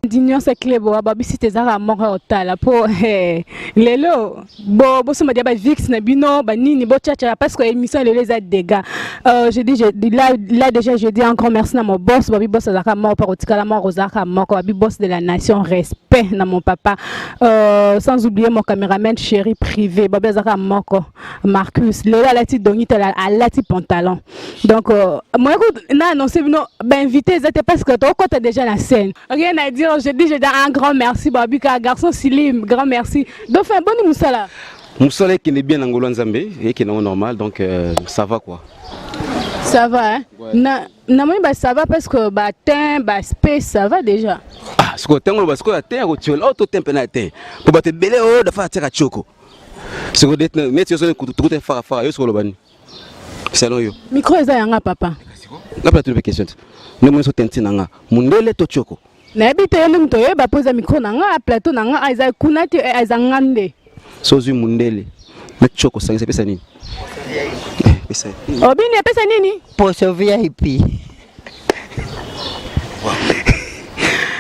Balandi nyonso ya Cleboa babisi te ezalaka moko ya kotala mpo eh, lelo bo bosomba dia ba vix na bino banini bochacha parce que émission lelo eza dégâts. Je dis, là, là déjà je dis encore merci na mon boss babi boss azalaka moko mpo kotikala moko ozalaka moko babi boss de la nation, respect na mon papa, sans oublier mon caméraman chéri privé babi azalaka moko Marcus. Lelo alati dongi te, alati pantalon. Donc moi na annoncé bino bainvité eza te parce que tokota déjà na scène. Rien à dire, je dis, je dis un grand merci babika garçon Silim, grand merci. Dauphin, boni mosala? Mosala ekende bien na ngolo ya Nzambe, ekende yango normal, donc ça va quoi. Ça va, hein? Ouais. Na namoni ba ça va parce que ba teint, ba space, ça va déjà. Ah, sikoyo ntango oloba sikoyo ya te ya kotiola oyo to te mpena ya te mpo bato ebele oyo dafa atiaka tioko sikoyo neti yo soki tokuta farafara yo sikoyo oloba nini selon yo? Micro eza yanga, papa. Nga mpe natuni mpe question te nde moni so tenti na nga mundele to tioko. Nayebi te, yo nde moto oyeba mpo eza micro na nga, plateau na nga eza kuna te, eza nga nde. So ozwi mundele na tioko osangisa, epesa nini? Pesa. Obini epesa nini? Poso VIP.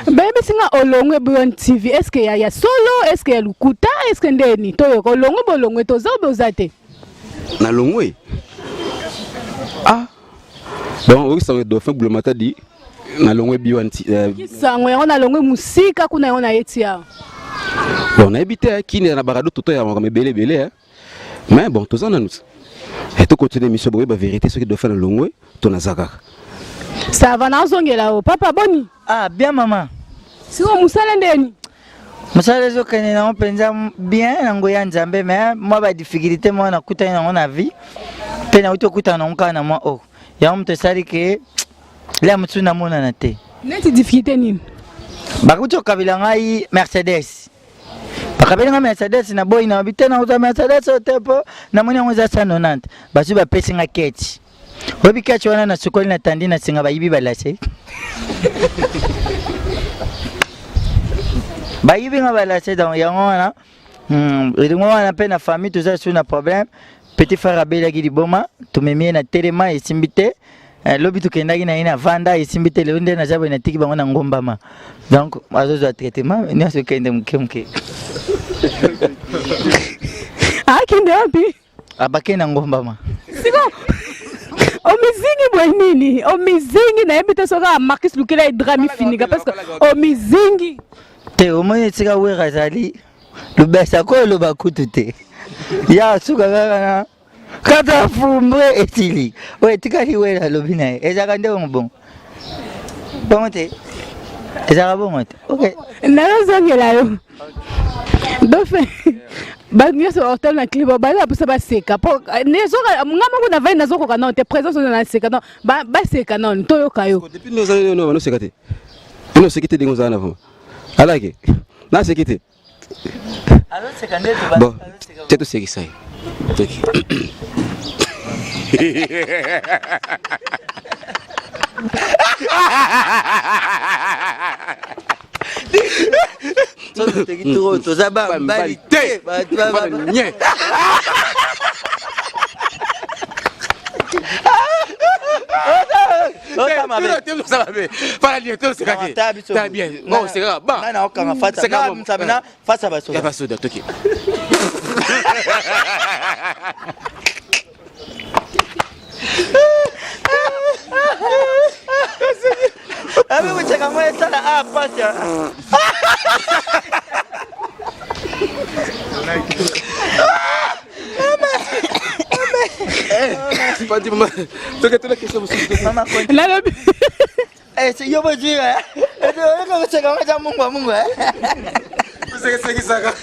Bayebisi nga olongwe Buyon TV. Est ce que ya solo, est ce que ya lukuta, est ce que ndeni toyoka olongwe bolongwe toza obe oza te? Nalongwe, ah donc oyokisango dauphin bulamata di nalongwe biwan. Sango yango nalongwe mosika kuna, yango nayeti awa. Bon, nayebi te, kini na barado toto ya makambo ebele ebele, mais bon, toza nanu te, tocontinue émission, boyeba vérité soki dauphin nalongwe to naza kaka. Ça va, nazongela o papa, boni? Ah bien, mama. Siko mosala ndeni? Mosala ezokende nango mpenza bien na nguya ya Nzambe, mais mwa badifficulté mwa nakutani nango na vie mpe nauti okutana nango kaka na mwa oyo yango moto esali ke lia mosusu namonana te. Neti difficulté nini? Bakuti kokabela ngai Mercedes, bakabeli ngai Mercedes, naboyi na babi te, nakozwa Mercedes oyo te mpo namoni yango eza 190. Bazwi bapesi nga keti, oyebi kati wana nasukoli na tandi na singa, bayibi balase, bayibi nga balase. Donc yango wana elingo wana mpe na famille toza su na problème. Petit frère abelaki liboma, tomemi ye na telema, esimbi te. Lobi tokendaki na ye na vanda, esimbi te. Lelo nde naza boye, natiki bango na ngombama, donc azozwa traitement nyonso, ekende moke moke. Akende wapi? Abake na ngombama. Siko omizingi boye nini? Omizingi, nayebi te soki Marcus lukela edra mifinika parce que omizingi. Te, omoni esika Wera azali lubesa ko oloba kutu te, ya suka kaka na kata fumbre esili oyo etikali. Wera alobi na ye ezalaka nde bongo bongo bongo te, ezalaka bongo te, ok. Nazozongela yo dauphin. Bato nyonso otala na clip baza mposa baseka mpo nga moko na vai nazokoka nano te présence oyo naseka. Donc baseka nano, toyoka yo. Depuis nde ozali noseka te, ino oseki te ndenge ozala na vraiment alake naseki te. Azoseka nde. Bon te, tosekisa ye toki. Toza bambali te nye. Face ya basoda. Basoda toki. Abi koseka ngo esala a pasi. Toke tuna question mosusu. Nalobi. Yo bozwi oyeka koseka ngo eza mungu mungu. Osekesekisaka.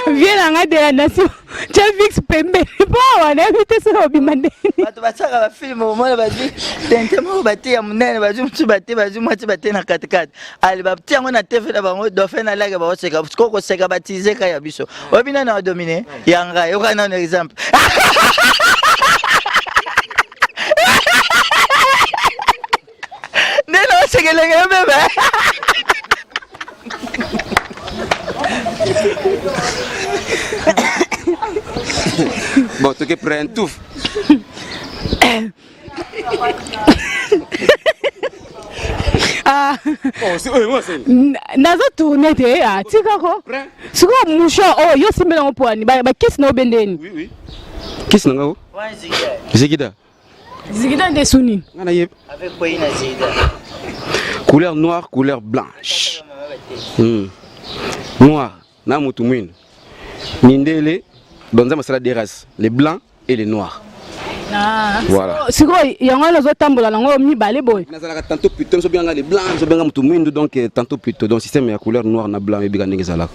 Vie na ngai de la nation, tia vix pembeni mpo awa nayebi te soki obima ndeni. Bato batiaka bafilme, omona bazwi tente moko batie ya monene, bazwi mosusu batie, bazwi mwasi batie na katikati, ale batie yango na TV na bango. Dauphin na lake bakoseka siko koseka batizeka ya biso. Oyebi nani adomine ya ngai? Yoka nano exemple. Nde naosekelenge yo bebe. Bon, toke près un touf. Ah. Nazo tourner te, ah, tika ko. Sikoyo mouchoir oyo yo osimbeli yango mpo ani bakisi na obendeni. Oui, oui. Kisi na nga Zigida. Zigida nde suni. Nga na ye. Avec quoi ina zigida? Couleur noire, couleur blanche. Noir na mutu mwindu. Mindele donc nzambe asala deux races, les blancs et les noirs. Ah. Voilà. Sikoyo yango wana ozotambola nango mibale boye. Nazalaka tantôt plutôt nso benga les blancs, nso benga mutu mwindu, donc tantôt plutôt donc système ya couleur noire na blanc ebika ndenge ezalaka.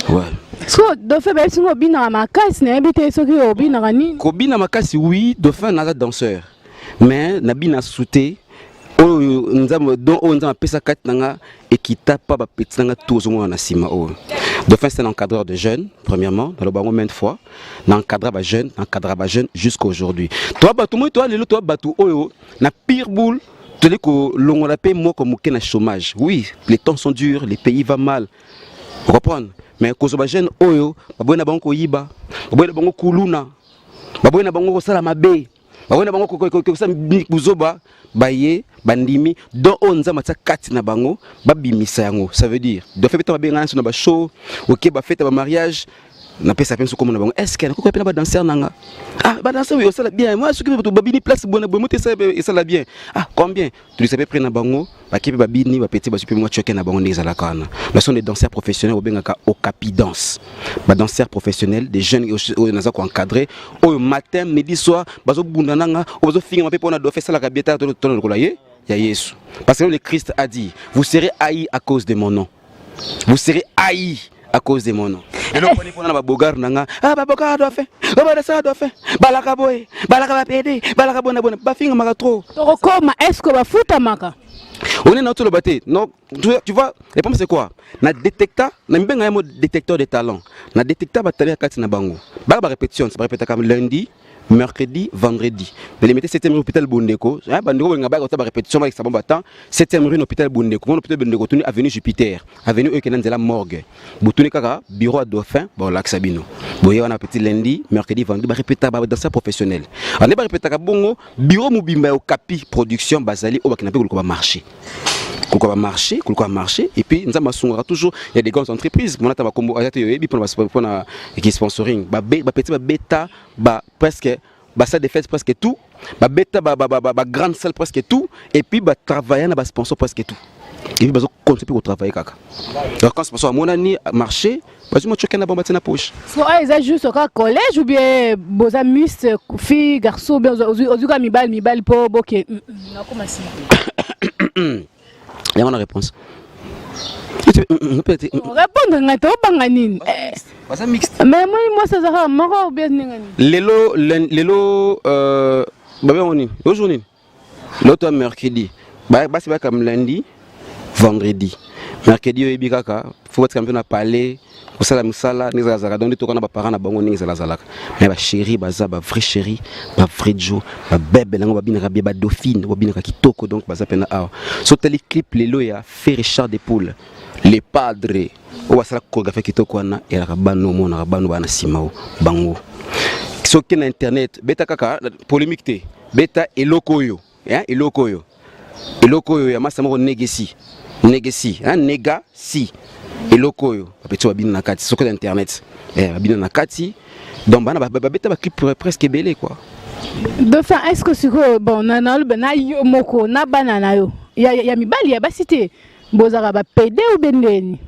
Ouais. Sikoyo Dauphin, bayebisi ngo obinaka makasi, nayebi te soki obinaka nini. Kobina makasi, oui, Dauphin naza danseur. Mais nabina sute oyo Nzambe don oyo Nzambe apesa kati na nga ekita pa bapeti na nga tout ozomona na nsima oyo. Dauphin, c'est un encadreur de jeunes, premièrement, naloba yango maintes fois, na encadra ba jeunes, na encadra ba jeunes jusqu'à aujourd'hui. Toa bato moi toa lelo, toa bato oyo na pire boule toli kolongola mpe moko moke na chômage. Oui, les temps sont durs, les pays va mal. Comprendre? Mais kozwa ba jeune oyo baboyi na bango koyiba, baboyi na bango kuluna, baboyi na bango kosala mabe, baboyi na bango kosala buzoba, baye bandimi don oyo Nzambe atia kati na bango babimisa yango. Ça veut dire Dauphin mpe babenga nyonso na bashow, oke bafete, bamariage, napesa mpe nso komona bango. Est ce que nakoki mpe na badanser nanga? Ah, badanser oyo osala bien, moi soki bato babini place bona boye moto esala bien. Ah, combien tulisa mpe prix na bango, bake mpe babini, bapeti, bazwi mpe mwa choke na bango ndenge ezalaka wana. Ce sont des danseurs professionnels, obengaka Okapi Danse, badanseurs professionnels, des jeunes oyo naza koencadre, oyo matin, midi, soir bazobunda nanga, oyo bazofingama mpe mpona Dauphin esalaka bien. Tala tona lokola ye ya Yesu, parce que le Christ a dit: "Vous serez haïs à cause de mon nom, vous serez haïs à cause de mon nom." Eloko wani mpona na babogar na nga, ah, babogar Dauphin, babadasa Dauphin, balaka boye, balaka bapede, balaka bona bona, bafingamaka trop. Tokokoma, est ce que bafutamaka? On est na toloba te. Non, tu vois, le problème, c'est quoi? Na détecta na mibenga ya détecteur de talent, na détecta batalent ya kati na bango. Baka barépétition, barépétaka lundi, mercredi, vendredi na Limete, 7e rue, hôpital Bondeko. Bandeko bolinga baka kota barépétition, bakisa bango batemps. 7e rue, hôpital Bondeko. Mona hôpital Bondeko, tuni avenue Jupiter, avenue oyo ekenda nzela morgue, botuni kaka bureau ya Dauphin, baolakisa bino boye wana. Petit lundi, mercredi, vendredi barépétaka, badanser professionnel ande barépétaka bongo. Bureau mobimba ya Okapi Production bazali oyo bakenda mpe koluka bamarché, koluka bamarché, koluka bamarché. Et puis Nzambe asungaka toujours, il y a des grandes entreprises mona ata bakombo aza te, yoyebi mpona ki sponsoring. Bapeti babeta ba presque basalle de fête, presque tout babeta, ba grande salle, presque tout. Et puis batravaille na basponsor, presque tout. Et puis bazo continuer mpe kotravaille kaka. Donc quand sponsor amonani marché, bazwi mwa na bango, batie na poche. So oyo eza juste kaka collège ou bien boza mixte, fille, garçon, ou bien ozwi kaka mibali mibali mpo boke nakoma nsima? Yango na réponse. Répondre ngai te, obanga nini? Baza mixte. Mais moi, mwasi aza kaka moko ou bien ndenge nini? Lelo, lelo babengo nini? Ojour nini? Lelo to mercredi. Basi bayaka lundi, vendredi, mercredi. Oyebi kaka fo batika mpe na palais kosala mosala ndenge ezalazalaka. Donc nde toka na baparent na bango ndenge ezalazalaka. Mais bachéri baza bavrai chéri, bavrai jo, babebe nango babinaka bien, badauphine babinaka kitoko. Donc baza mpena awa. So tali clip lelo ya Fe Richard de Poule, le padre oyo basala chorégraphie kitoko wana, elaka bano omonaka bano bana nsima o bango. Soki na internet beta kaka polémique te, beta eloko oyo, eloko oyo, eloko oyo ya masa moko negesi negesi, nega si eloko oyo bapeti babina na kati. Soki na internet babina na kati. Donc bana babeta baclip presque ebele quoi. Dauphin, est ce que sikoyo, bon, naloba na yo moko na bana na yo ya mibali, ya basi te, bozalaka bapede ou bien ndeni?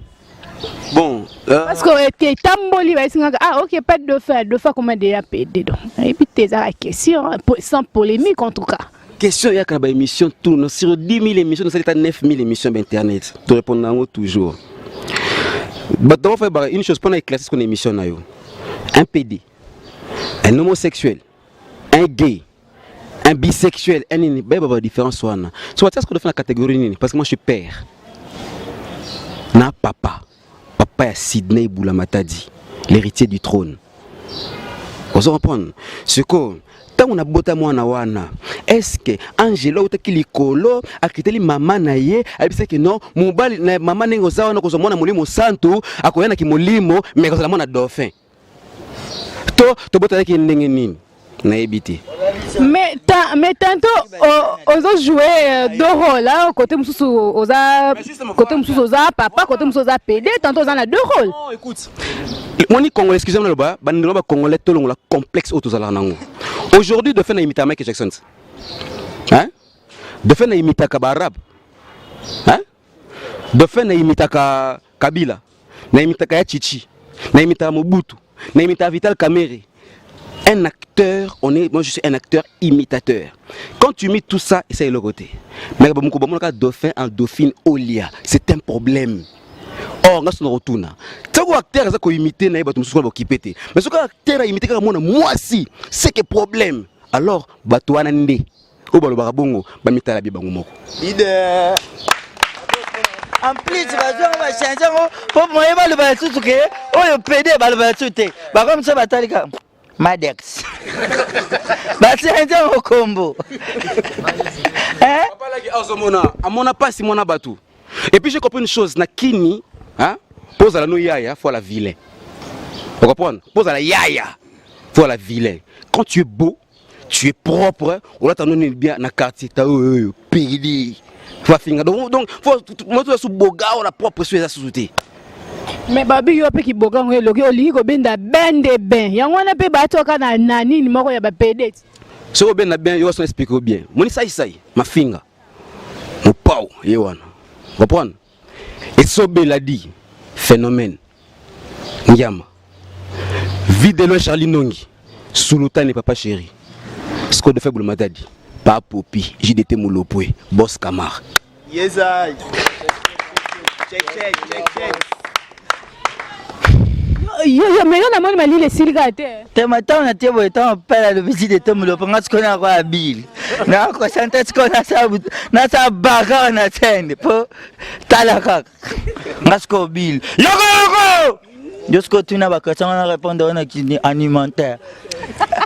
Bon. Parce que etamboli bayesingaka: "Ah ok, pas de dauphin, dauphin comment déjà pédé?" Donc nayebi te, ezaka question sans polémique en tout cas. Question eyaka na baémission tout sur 10 000 émissions, tosali ta 9 000 émissions bainternet, torépondre yango toujours. Bato bango fa une chose mpona éclaircir qu'on émission na yo: un PD, un homosexuel, un gay, un bisexuel, un nini, bayeba ba différence wana. So batia ce qu'on na catégorie nini? Parce que moi, je suis père na papa, papa ya Sydney Bulamatadi, l'héritier du trône. Ozo comprendre? Sikoyo ntango nabota mwana wana, est-ce angelo autaki likolo akiteli mama na ye, ayebisaki: "Non, mobali na mama, ndenge oza wana, kozwa mwana Molimo Santu, akoyanaki molimo, me kozala mwana Dauphin"? To tobotalaki ndenge nini? Nayebi te. Mais ta Mais tantôt ozo jouer deux rôles hein, côté mosusu oza, côté mosusu oza papa, côté mosusu oza PD, tantôt oza na deux rôles. Non, écoute. Moni congolais, excusez-moi loba, bandeko ba congolais tolongola complexe oyo tozalaka nango. Aujourd'hui de fait na imita Michael Jackson. Hein? De fait na imitaka ba arabe. Hein? De fait na imitaka Kabila, na imitaka ya Chichi, na imitaka Mobutu, na imitaka Vital Kamerhe. Un acteur, on est, moi je suis un acteur imitateur. Quand tu imites tout ça, c'est le côté. Mais bon, bon, dauphin en dauphine olia, c'est un problème. Or, nga sona rotuna. Tango acteur aza ko imiter na ye bato mosusu bakipe te. Mais soki acteur a imiter kaka mwana mwasi, c'est que problème. Alors bato wana nde oyo balobaka bongo bamitala bi bango moko. Leader. En plus bazwi yango bachange yango mpo moye baloba lisusu ke oyo pede baloba lisusu te, bakomisa batali kaka Madex, bachange yango kombo. Papalaki azomona amona pasi mwana bato. Et puis j'ai compris une chose na kini, hein, mpo ozala no yaya, faut la vilain. Ocomprendre? Mpo ozala yaya, faut la vilain. Quand tu es beau, tu es propre, olata noni bien na quartier ta oyo oyo pedi fafinga. Donc faut moi toza su boga ola propre so eza susu te. Mais babi, yo mpe kiboka yango eloki olingi kobenda bende ben yango wana mpe batoka na nini moko ya bapede. Soki obenda bien, yo waso explique yo bien. Moni saisai mafinga mopao ye wana, comprendre? Esobela di phénomène ngiama videlo Charlie Nongi Sulutani papa chéri Sco de faible matadi pa popi JDT Mulopwe Boss Kamar. Yes, I. Check, check, check, check. Yo yo, mais yo namoni malili esili kaka te. Tema ntango na tie boye, ntango pela alobi de te molopo, nga sikoyo nakoya bile nakosante sikoyo nasala bagar na scène mpo tala kaka nga sikoyo bile yoko yoko yo sikoyo tuna baquestion wana, répondre wana kini alimentaire.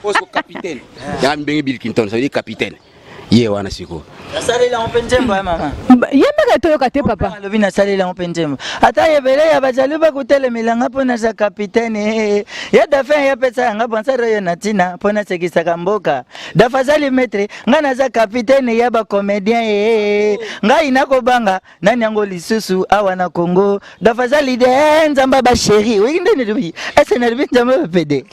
Poso capitaine ya mbenge Bill Clinton, ça veut dire capitaine ye wana sikoyo. Nasalela yango mpe nzembo ya mama. Ye mbeka toyoka te, papa. Alobi nasalela yango mpe nzembo, ata ebele ya bazali bakotelemela mpo naza capitaine ya dauphin, ya pesa yanga bonsar oyo na ntina mpo nasekisaka mboka. Dafa azali maître, ngai naza capitaine ya bacomédien ye, ngai nakobanga nani yango lisusu awa na Congo? Dafa aza leader, nzambe bachéri oyi nde nalobi ese nalobi nzambe bapede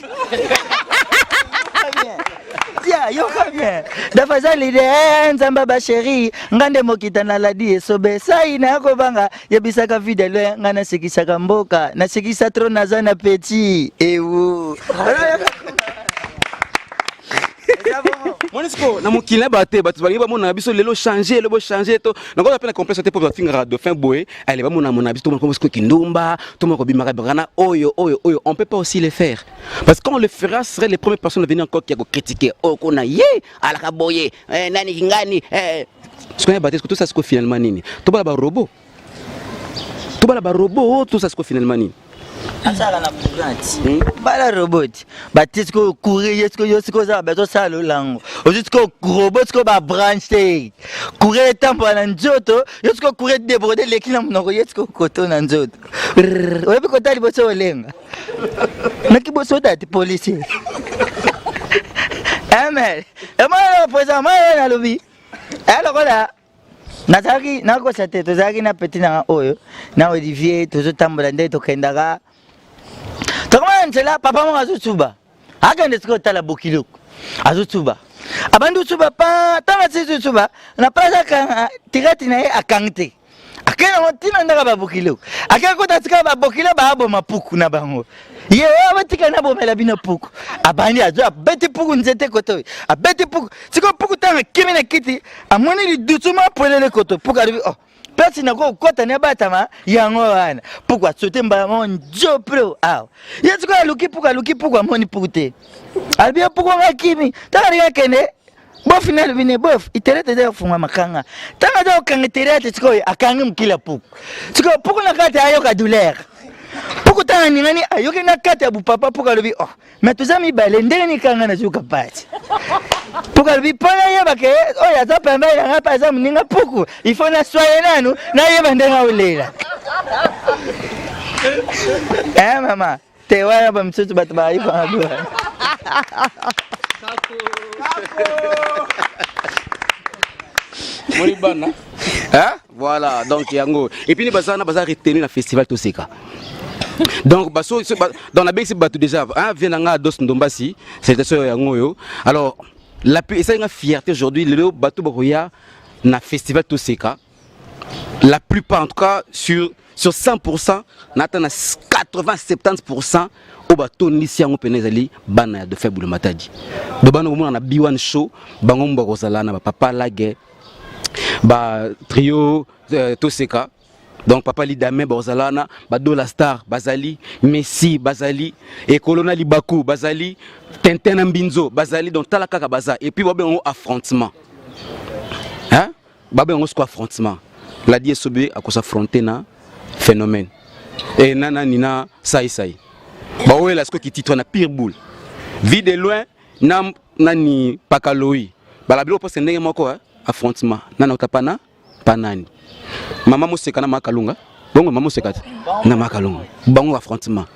tia yoka bien. Dafa aza leader, nzambe bachéri, nga nde mokita naladi esobe sai nayakobanga yebisaka videlo ngai nasekisaka mboka, nasekisa trop, naza na petit ewu. Moni sikoyo na mokili na bato te, bato balingi bamona biso lelo change, lelo bochange to nakoza mpe na complexe te mpo bafingaka dauphin boye. Ale bamona mona biso, tomona sikoyo kindumba, tomona kobimaka bimaka oyo oyo oyo. On peut pas aussi le faire parce que quand on le fera, serait les premières personnes à venir encore qui a critiquer oyo kona ye alaka boye, eh, nani kingani, eh. Sikoyo bato tout ça sikoyo finalement nini? Tobala barobot, tobala barobot, tout ça sikoyo finalement nini? Asala na courant, bala robot batie sikoyo courant ye sikoyo yo sikoyo ozala bazosala lolango ozwi sikoyo robot sikoyo babranche te, courant etambola na nzoto yo sikoyo, courant déborde eleki na monoko ye sikoyo koto na nzoto. Oyebi kota liboso olenga naki boso dati policier ml emona président ma nalobi lokola nazalaki nakosa te. Tozalaki na petit nanga oyo na Olivier, tozotambola nde tokendaka, tokomona nzela papa moko azosuba, akende sikoyo tala bokiloko azosuba, abandi osuba pa ntango asisi osuba na place akanga tirati na ye, akangi te, akende yango ntina ndaka babokilo, akende kota sika babokilo baaboma puku na bango. Ye oyo batika nabomela bino puku, abandi azwi abeti puku nzete koto oyo abeti puku sikoyo puku ntango akimi na kiti amoni lidusu mapwelele koto puku alobi oh place nakokota ne abatama yango wana. Puku asote mbala moko njo pro awa ye sikoyo aluki puku, aluki puku, amoni puku te, alobi ye puku ngo akimi. Ntango alingi akende bof na alobi ne bof iterete eza kofunga makanga, ntango aza kokanga iterete sikoyo akangi mokili ya puku, sikoyo puku na kati ayoka douleur. Puku ntango aningani ayoki na kati ya bupapa puku alobi oh mais toza mibale, ndenge nikanga nazoyoka pasi? Puku alobi mpo nayeba ke oyo aza pembeni na ngai mpe aza moninga puku, il faut naswaye nanu nayeba ndenge aolela. Eh mama te wana bamisusu bato bayibanga. Moni bana. Hein? Voilà, donc yango. Et puis baza na baza retenu na festival Toseka. Donc baso ba, dans la bengisi bato déjà, hein, vient nanga Dos Ndombasi, c'est ça yango yo. Alors la et ça une fierté aujourd'hui lelo bato bakoya na festival Toseka. La plupart en tout cas sur 100% nata na 80 70% oyo batondisi yango mpena ezali bana ya Dauphin Bulumatadi. Do bana komona na B1 show bango mbo bakozala na bapapa lage ba trio Toseka. Donc papa Lidame bakozala wana, badola star bazali, Messi bazali, ekolo na libaku bazali, Tintin na Mbinzo bazali. Donc tala kaka baza et puis babenga yango affrontement, hein, babenga yango siko affrontement. Ladi Esobe akos'affronter na phénomène e na nani na sai sai baoyela siko kititre na pire boule vie de loin na nani pakaloi bala biloko presque ndenge moko, hein? Affrontement nana otapa na pa nani mama moseka na makalunga bongo mama moseka te na makalunga bango affrontement.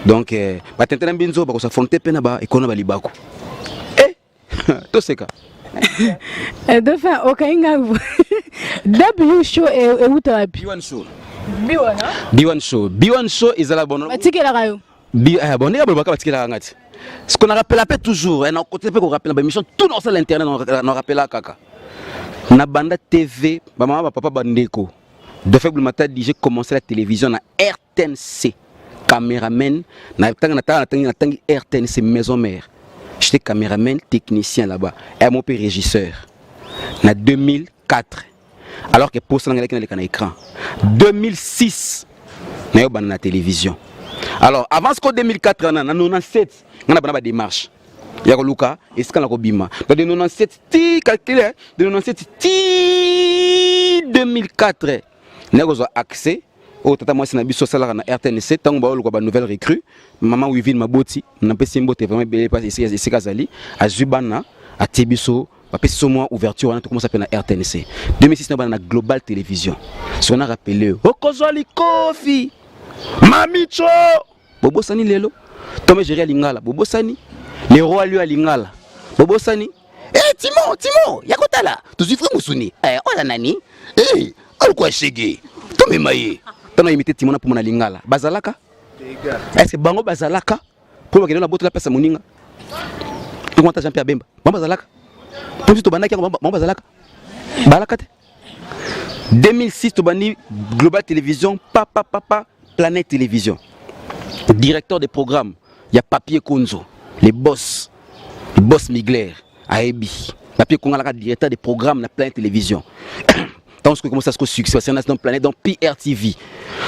Donc batente na mbinzo bakos'affronter mpe na ba ekolo na balibako eh toseka. Dauphin, okangi nga W show euta wapi? B1 show. B1. B1 show, B1 show ezala bon. Batikelaka yo? Bon, ndenge balobaka batikelaka nga ti ce qu'on rappelle mpe toujours na côté mpe korappeler baémission tout na osala internet na rappela kaka na banda TV. Bamama, bapapa, bandeko, Dauphin Bulumatadi, j'ai commencé la télévision na RTNC, caméraman. Na ntangi na natangi RTNC maison mère, j'étais caméraman technicien là-bas et mon père régisseur na 2004, alors que posa nanga elaki naleka na écran 2006 nayobana na télévision. Alors avant siko 2004 wana, na 97 nga na bana badémarche ya koluka esika na kobima. Donc de 97 ti calcule, de 97 ti 2004 naye kozwa accès oyo tata mwasi na biso asalaka na RTNC. Ntango baoluka banouvelle recrue, mama Wivine Maboti, napesi mbote vraiment ebele mpasi esika azali, azwi bana atie biso, bapesi so mwa ouverture wana, tokomasa mpe na RTNC. 2006 na bana na Global Télévision. Soki na rappele okozwa likofi mamicho bobosani lelo tome géri ya lingala bobosani le roi lieu ya lingala bobosani. Eh, Timo, Timo, ya kotala. Tozwi frère Musuni. Eh, oza nani? Eh, alukwa shege. Tomema ye. Ntango imité Timo na puma na lingala bazalaka, est ce que bango bazalaka mpo bakende na botola pesa moninga ekomata Jean Pierre Bemba? Bango bazalaka mpo biso tobandaki yango, bango bazalaka balaka te. 2006 tobandi Global Télévision, papa papa Planète Télévision, directeur de programme ya Papier Konzo, les boss, les boss Migler ayebi Papier Kongo alaka directeur de programme na Planète Télévision. Ntango soki commence siko succès basala na Planète, donc PRTV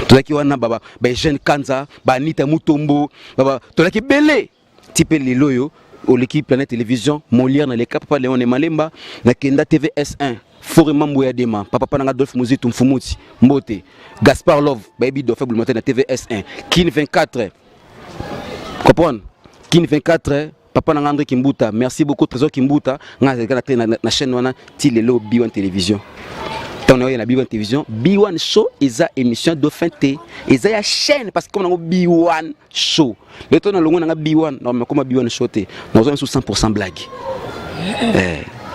tozalaki wana, ba jeune Kanza, baanita Mutombo, tozalaki ebele ti mpe lelo oyo oleki Planète Télévision. Molière na leka, papa Léon Malemba, nakenda TVS1 Fore Mambo ya Dema, papa pa nanga Adolphe Muzitu Mfumuti mbote, Gaspard Love bayebi Dauphin Bulumatadi na TVS1, Kin 24, comprendre Kin 24, papa nanga André Kimbuta, merci beaucoup Trésor Kimbuta. Nga azalika na chaîne wana ti lelo B1 Télévision. Ntango nayoya na B1 Télévision, B1 Show eza émission Dauphin te, eza ya chaîne, parce que comme nango B1 Show lelo to nalongo nanga B1 nakoma B1 Show te, nazwa misu 100% blague.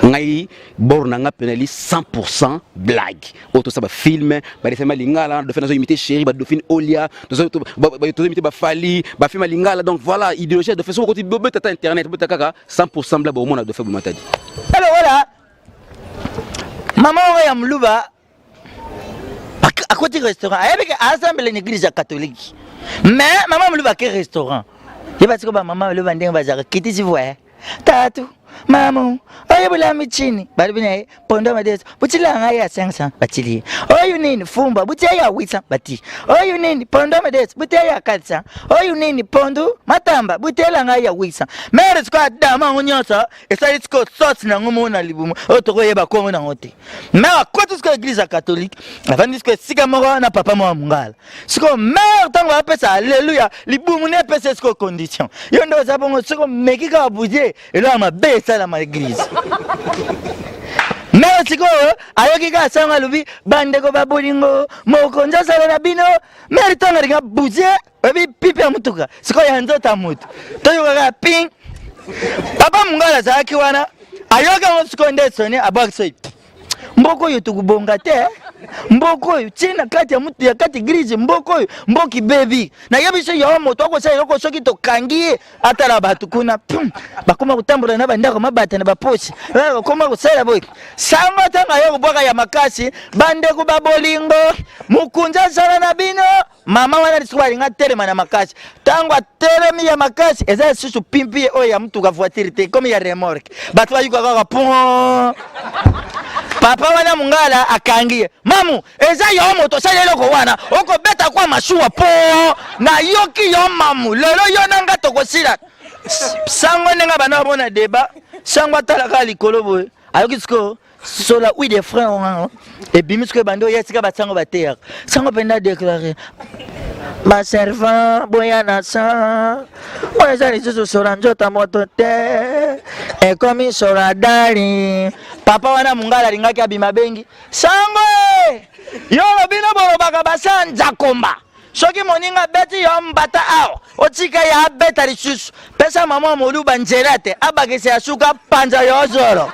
Ngai bor na nga penali 100% blague oyo tosala bafilm, badessin lingala. Dauphin nazo imité chéri badauphine olia, tozo imité bafali bafilm ya lingala. Donc voilà idéologie ya Dauphin. Soki okoti bobeta ta internet, bobeta kaka 100% blague, bomona Dauphin Bulumatadi. Alors voilà, mama oyo ya moluba akoti restaurant, ayebi ke asambela na église ya catholique, mais mama moluba ake restaurant, ye batiko bamama baloba ndenge bazalaka kitisi voye tatu mamu oyo bulami chini balobi na ye pondo madeso butilanga ya 500 batili ye oyo nini fumba butia ya 800 bati oyo nini pondo madeso butia ya 400 oyo nini pondu matamba butiela ya 800. Mere sikoyo adama yango nyonso esali sikoyo sauce nango moko na libumu oyo tokoyeba kongo nango te. Mere akoti sikoyo église ya catholique, avandi sikoyo esika moko na papa moko ya mongala. Sikoyo mere ntango apesa alleluya, libumu ne epesa sikoyo condition yo nde oza bongo. Sikoyo meki kaka buzie eloko ya mabe esalama église. Mere sikoyo ayoki kaka sango alobi bandeko babolingo mokonzi asala na bino. Mere ntango alinga buzie, oyebi pipe ya motuka sikoyo ya nzoto ya motu toyoka kaka ping. Papa mongala azalaki wana, ayoki yango sikoyo nde esoni abwaki soki. Mboka oyo tokobonga te, mboka oyo ti na kati ya mutu ya kati grise, mboka oyo mboka ebebi. Nayebi so yo moto akosala eloko soki tokangi ye atala bato kuna pum, bakoma kotambola na bandako mabata na baposi, eh, bakoma kosala boye. Sango ntango aye kobwaka ya makasi, bandeko ba bolingo, mokonzi azala na bino. Mama wana lisusu alinga atelema na makasi. Ntango atelemi ya makasi, eza lisusu pimpi oyo ya motuka voiture te, komi ya remorque. Bato bayuka kaka pon. Papa wana mongala akangi ye, mamu eza yo moto osali eloko wana, okobeta kwa masuwa po nayoki yo mamu, lelo yo na nga tokosila. Sango ndenge bana bamona deba, sango atalaka likolo boye, ayoki sikoyo sola huile de frein wana ebimi sikoyo ebandi oya esika basango bateyaka sango mpenza adeklare baservant boya na sa oyo eza lisusu sola nzoto moto te ekomi sola dali papa wana mongala alingaki abima bengi sango e yo bino bolobaka basa nzakomba soki moninga abeti yo mbata awa otika ye abeta lisusu pesa mama moluba nzela te abakisa ya suka panza yo zolo.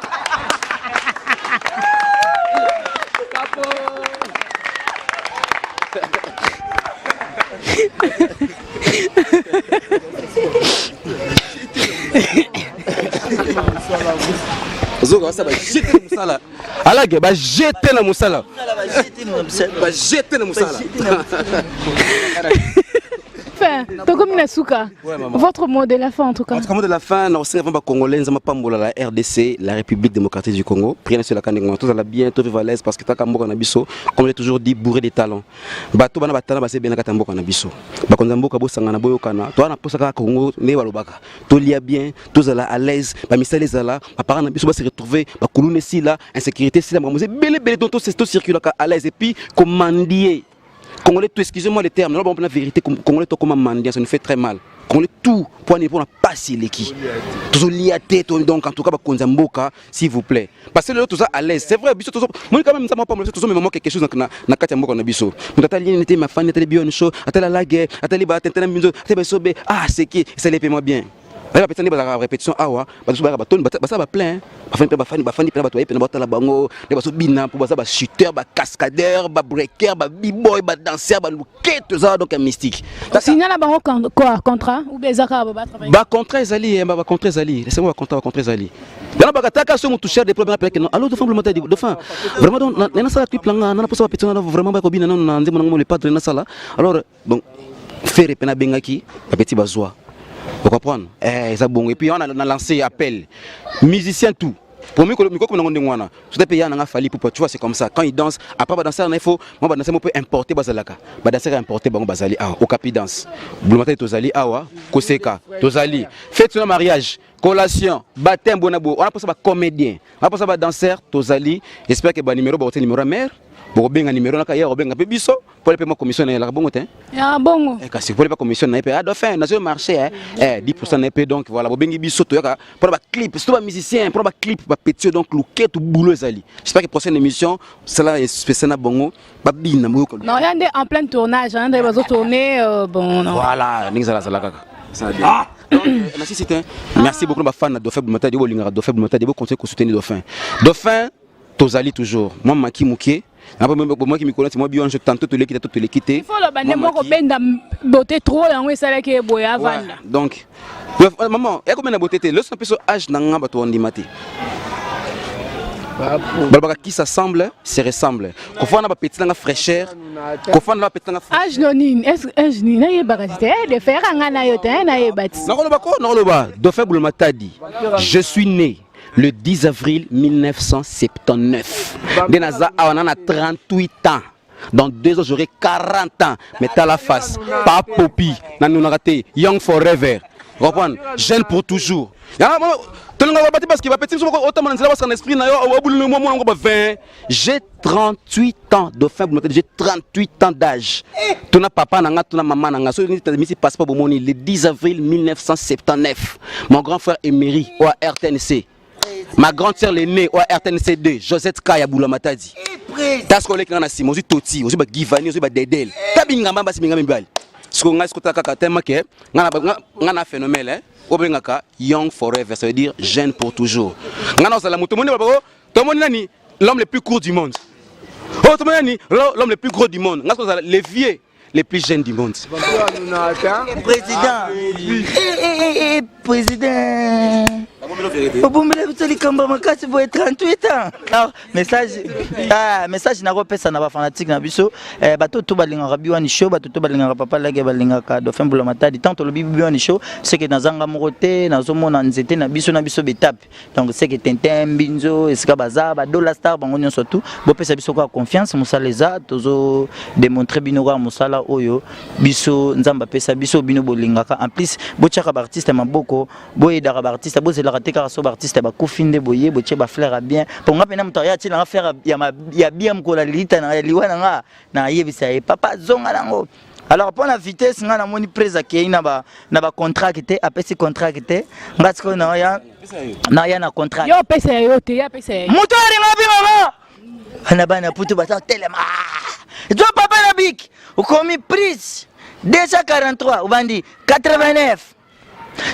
Ozoka basa ba jete na mosala alage ba jete na mosala ba jete na mosala. Fin, tokomi na suka. Votre mot de la fin en tout cas. En tout cas, mot de la fin, na osenga vraiment ba Congolais nzama pambola la RDC, la République démocratique du Congo. Prière sur la kande tous la bien, tout vivre à l'aise parce que taka mboka na biso, comme j'ai toujours dit, bourré de talents. Bato bana ba talent ba se bien kata mboka na biso. Bakonza mboka bosangana boyokana. Toi na posa kaka Congo ne balobaka. Tolia bien, tozala à l'aise, ba misala ezala, ba parents na biso ba se retrouver, ba kuluna esila, insécurité esila, makambo ebele ebele donc to circulaka à l'aise et puis commandier Congolais tout, excusez-moi le terme, non, la vérité, Congolais tout comme mendiant, ça nous fait très mal. Congolais tout, pour ne pas eleki. Tozolia te, donc en tout cas, bakonza mboka, s'il vous plaît. Parce que le tout ça à l'aise, c'est vrai, biso tozo, moi quand même ça m'a pas tozo mais quelque chose na na kati ya mboka na biso. Mutu atali nini te ma fani atali bio show, atali la guerre, atali ba tentena minzo, atali ba sobe, ah c'est qui, ça les moi bien. Baye bapesa nde bazalaka répétition awa, bato bayaka batoni, basala ba plein, bafandi mpe bafandi, bafandi mpe na bato baye mpe na batala bango, nde bazobina mpo baza ba chuteur, ba cascadeur, ba breaker, ba b-boy, ba danseur, ba luketo, eza donc ya mystique. Signala na bango quoi, contrat ou bien eza kaka ba travailler? Ba contrat ezali, ba contrat ezali, laissez-moi ba contrat, ba contrat ezali. Yana bakataka so mutu cher de problème appelé non. Allo dauphin matadi dauphin. Vraiment donc na sala clip langa na posa ba petit na vraiment ba kobina non na nzembo na le padre na sala. Alors donc faire pena bengaki ba petit bazwa. Vous comprenez? Eh eza bongo et puis on a lancé appel musicien tout. Pour mikolo mikolo na ndenge wana. Surtout pe ya na Fally Ipupa, tu vois c'est comme ça. Quand il danse, après ba danser il faut moi ba danser mo peut importer bazalaka. Ba danser importer bango bazali awa Okapi danse. Bulumata tozali awa koseka tozali. Fête sur mariage, collation, baptême bona bo. On a pour ça ba comédien, on a pour ça ba danseur tozali. J'espère que ba numéro ba numéro mère. Bokobenga numéro naka ya kobenga pe biso pour pe ma commission na elaka bongo te. Ya bongo. Eh kasi pour pas commission na pe ah dauphin na sur marché eh eh 10% na pe donc voilà bobengi biso toyaka pour ba clip surtout ba musicien pour ba clip ba petit donc luketu boulot ezali. J'espère que prochaine émission cela est spécial na bongo ba bina moyoka. Non, ya nde en plein tournage, hein, nde bazo tourner bon non. Voilà, ndenge zala zala kaka. Ça bien. Ah donc, merci c'est un merci beaucoup ba fan na Dauphin Matadi bolingaka Dauphin Matadi bo continuer ko soutenir Dauphin. Dauphin tozali toujours moi maki mukie maki mikolo nti mwa bio tantôt toleki tantôt toleki te. Il faut loba nde moko benda beauté trop yango esalaki ye boye avanda. Donc maman ya kobenda beauté te leso na peso âge na nga bato bandima te. Balobaka qui s'assemble se ressemble. Kofana ba petit nanga fraîcheur, kofana ba petit nanga âge no nini? Est-ce âge nini nayebaka te de faire nga na yo te nayeba ti. Nakoloba ko nakoloba Dauphin Bouloma Tadi. Je suis né le 10 avril 1979. Nde naza awa na 38 ans. Dans 2 ans, j'aurai 40 ans. Mais t'as la face. Pas popi. Nanunaka te. Young forever. Comprendre? Jeune pour toujours. Tolinga bati parce que ba petit moko otama na nzela basaka na esprit na yo obulu mwa mwana ngo ba 20. J'ai 38 ans Dauphin Bouloma, j'ai 38 ans d'âge. Tuna papa na nga, tuna maman na nga. So ni misi passeport bomoni le 10 avril 1979. Mon grand frère Emery au RTNC. Ma grande sœur l'aînée au RTNC 2, Josette Kaya Bouloma Matadi. Tasko leki na sima, ozui Toti, ozui ba Givani, ozui ba Dedel. Tabinga mbamba si binga mibali. Siko ngai siko kaka tellement que nga na nga na phénomène hein. Obengaka young forever, ça veut dire jeune pour toujours. Nga na ozala moto moni ba tomoni nani? L'homme le plus court du monde. Oh, tomoni nani? L'homme le plus gros du monde. Nga kozala le vieux le plus jeune du monde. Président. Eh, eh, eh, eh, président. Obombela biso likambo makasi boye 38 ans. Alors, message ah, message nakopesa na bafanatique na biso eh, bato to balingaka Biwani Show, bato to balingaka Papa Lage, balingaka Dauphin Bula Matadi. Tant tolobi Biwani Show, c'est que nazanga moko te, nazomona nzete na biso na biso betape. Donc c'est que Tintin Mbinzo esika baza ba Dollar Star bango nyonso tout bopesa biso kaka confiance, mosala eza tozo démontrer bino kaka mosala oyo biso Nzambe apesa biso, bino bolingaka. En plus botiaka ba artiste maboko, boyedaka ba artiste, bozelaka te kaka so ba artiste bakufi nde boye botie ba fleur ya bien. Mpo nga mpena moto aya atielanga fleur ya bien mokolo ya lilita na ya liwa na nga, nayebisa ye papa zonga nango. Alors mpo na vitesse nga namoni prise akei na ba na ba contract te, apesi contract te, nga sikoyo naoya naya na contract. Yo opesa ya yo te, ye apesa ya ye. Moto alinga bi mama bana bana putu baza telema jo papa na bik okomi prise 243 obandi 89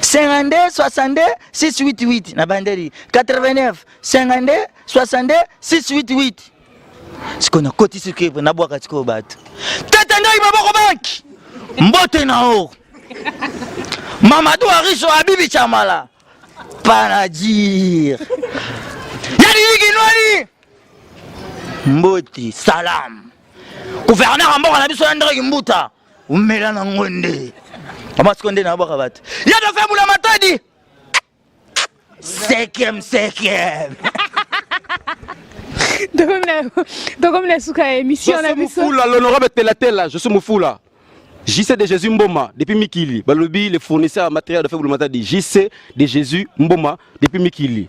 52 62 688 na bandeli 89 52 62 688. Sikoyo nakoti sikoyo nabwaka sikoyo bato tata ndai maboko banki mbote na o Mamadou Ariso Abibi Chamala Panajir Yadidi Kinwani Mbote salam gouverneur ya mboka na biso ya Ndreki Mbuta umela na ngonde mama sikoyo nde nabwaka bato ya Dauphin Bula Matadi cinquième cinquième. Tokomi na suka ya émission na biso. Mufula, l'honorable Telatela, je suis Mufula. JC de Jésus Mboma, depuis Mikili. Balobi, le fournisseur en matériel de Faible Matadi. JC de Jésus Mboma, depuis Mikili.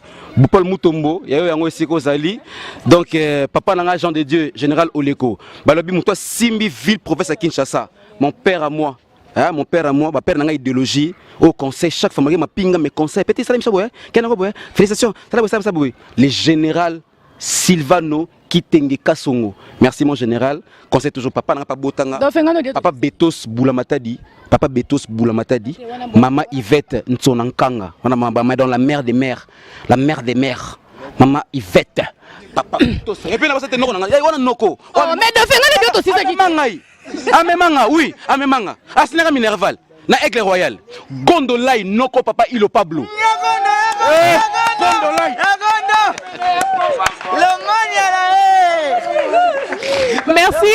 Paul Mutombo, yayo yango esiko zali. Donc, papa nanga Jean de Dieu, général Oleko. Balobi, muto Simbi, ville, province à Kinshasa. Mon père à moi. Hein, mon père à moi, ma père nanga idéologie, au conseil, chaque fois, ma pinga, mes conseils. Petit, salam, ça, ouais. Kenako, ouais. Félicitations. Salam, salam, salam, ouais. Le général Silvano Kitenge Kasongo. Merci mon général. Conseil toujours papa nanga pa botanga. Donc, fengano de- Papa Betos Boulamatadi, Papa Betos Boulamatadi, Maman Yvette Ntsona-Nkanga. On a maman dans la mer des mers, la mer des mers. Maman Yvette. Papa Betos. Et puis là c'était noko nanga. Wana noko. Oh, mais de fengano de to sisa ki. Mangai. Amemanga, oui, amemanga. Asinaka Minerval na Aigle Royal. Gondolai noko papa Ilo Pablo. Eh, Gondolai. Merci.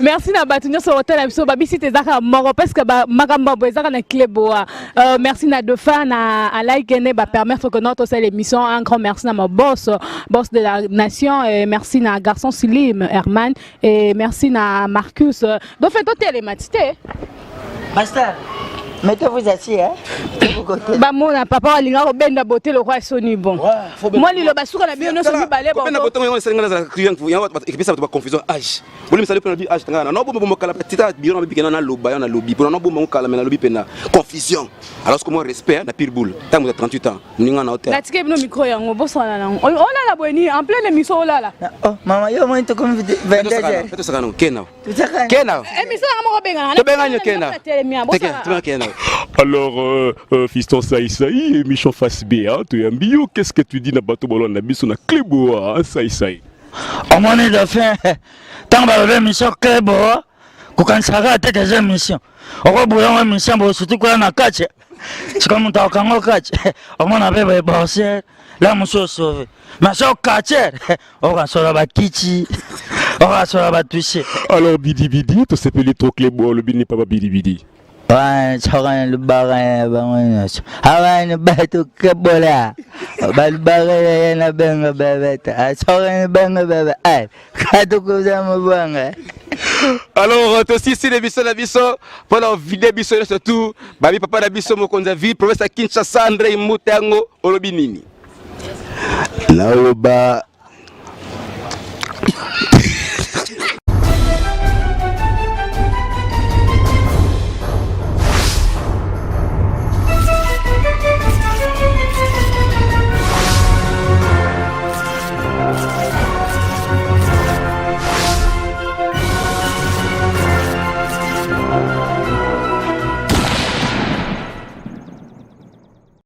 Merci na bato nyonso otala biso babisi te ezaka moko parce que ba makambo boye ezaka na clé boa. Merci na Dauphin na Alike ne ba permettre que notre selle émission. Un grand merci na ma boss, boss de la nation, et merci na garçon Slim Herman et merci na Marcus. Dauphin to tele matité. Master, mettez-vous assis, hein. Bamona papa alinga kobenda beauté le roi Sony bon. Moi lilo basuka na bino nyonso mibale bon. Kobenda beauté ngo esalinga na client yango ekipesa bato ba confusion âge. Boli misali pena bi âge tanga na no bomba bomba kala tita biro na bikena na loba na lobi pona no bomba kala mais na lobi pena confusion. Alors que moi respect na pire boule. Tango za 38 ans, ninga na hôtel. Na tike bino micro yango bosana na. Oh là là boye ni en pleine émission oh là là. Oh maman yo moi to comme 22 heures. Peto sakana kena. Kena. Émission yango moko benga. To benga nyo kena. Teke, kena. Alors fiston Saï Saï, émission face B, hein, tu es un bio, qu'est-ce que tu dis na bateau bolon na biso na Cléboa, hein, Saï Saï. Omoni Dauphin, tant ba émission Cléboa, kokanisaka te ke eza émission. Okoboya émission bo surtout kwa na kati. Sikoyo moto akango kati. Omona pe ba boursière, la mosusu sauvé. Mais so quartier, okasola ba kiti, okasola ba toucher. Alors bidi bidi, to sepeli trop Cléboa, le bini papa bidi bidi. Bana lubaka bango nyonso abana bato kabola balubaka ya na benga babeta soka benga baba ai katukuza mabanga. Alors tosisi na biso na biso mpona ovide biso nyonso tu babi papa na biso mokonzi ya ville province ya Kinshasa André Mbuta yango olobi nini? Naloba